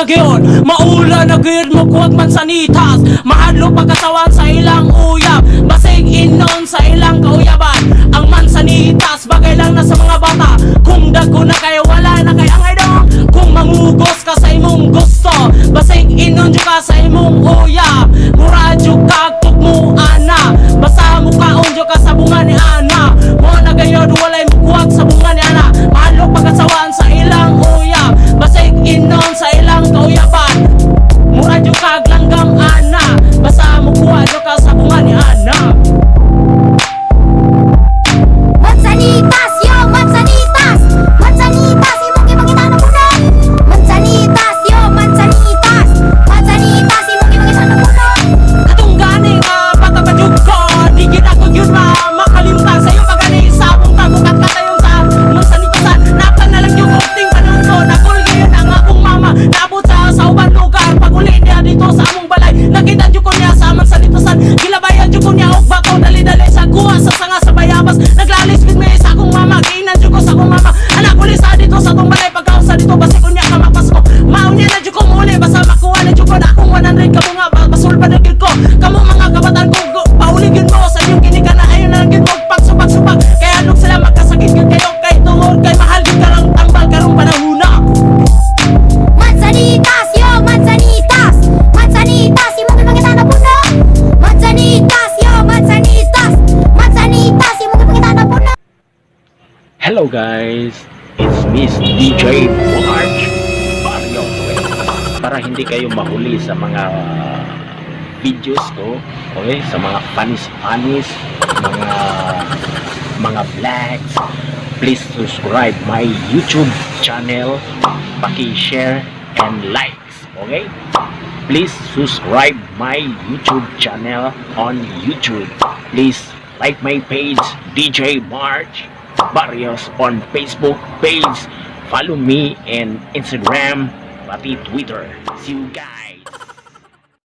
na gyud. Maula na gyud mo kuwag mansanitas. Mahadlok pagkasawan sa ilang uyab, basig inon sa ilang kauyaban. Ang mansanitas bagay lang na sa mga bata. Kung dagko na kayo, wala na kay angay dong. Kung mamugos ka sa imong gusto, basig inon jud ka sa imong uyab. Mura jud kag tukmo ana, basta mukaon jud ka sa bunga ni ana. Mo na gayod walay mukuwag sa bunga ni ana. Mahadlok pagkasawaan sa ilang uyab, basig inon sa ilang kauyaban. Mura jud kag langgam ana, basta mukuha jud ka sa bunga ni ana. Mansanitas, yo, mansanitas. Mansanitas, imong gipangita na puno. Mansanitas, yo, mansanitas. Mansanitas, imong gipangita na puno. Katong gani nga bata pa jud ko, di gid ako gyud ma makalimtan sa iyong pagani sa among tagukat katayon sa mansanitasan. Napa na lang yung ting panunto. Nakul gyud ang akong mama. Naabot sa uban lugar. Pag-uli niya dito sa among balay, nakita jud ko niya sa mansanitasan. Gilabayan jud ko niya og bato. Dali-dali sa kuha sa sanga sa bayabas. Naglalis gid mi sa akong mama. Giinan jud ko sa akong mama, "Anak, uli sa dito sa atong balay. Pagkaon sa dito, basi kunya ka mapasko." Maunya na jud ko muli, basta makuha na jud ko na akong 100 ka bunga. Basul pa na gyud ko. Kamo mga kabataan ko, pauli gyud mo sa inyong ginika na ayon na lang gyud mo pagsupak-supak. Kaya anong sila magkasakit gyud kayo kay tungod kay mahal gyud karang tambal karong panahona. Mansanitas, yo, mansanitas. Mansanitas, imong gipangita na puno. Mansanitas, yo, mansanitas. Mansanitas, imong gipangita na puno. Hello guys, it's Miss DJ March Barrio. Para hindi kayo mahuli sa mga videos ko, okay? Sa mga funnies funnies, mga vlogs, please subscribe my YouTube channel, paki-share and likes, okay? Please subscribe my YouTube channel on YouTube. Please like my page, DJ March Barrios, on Facebook page. Follow me in Instagram, pati Twitter. See you guys.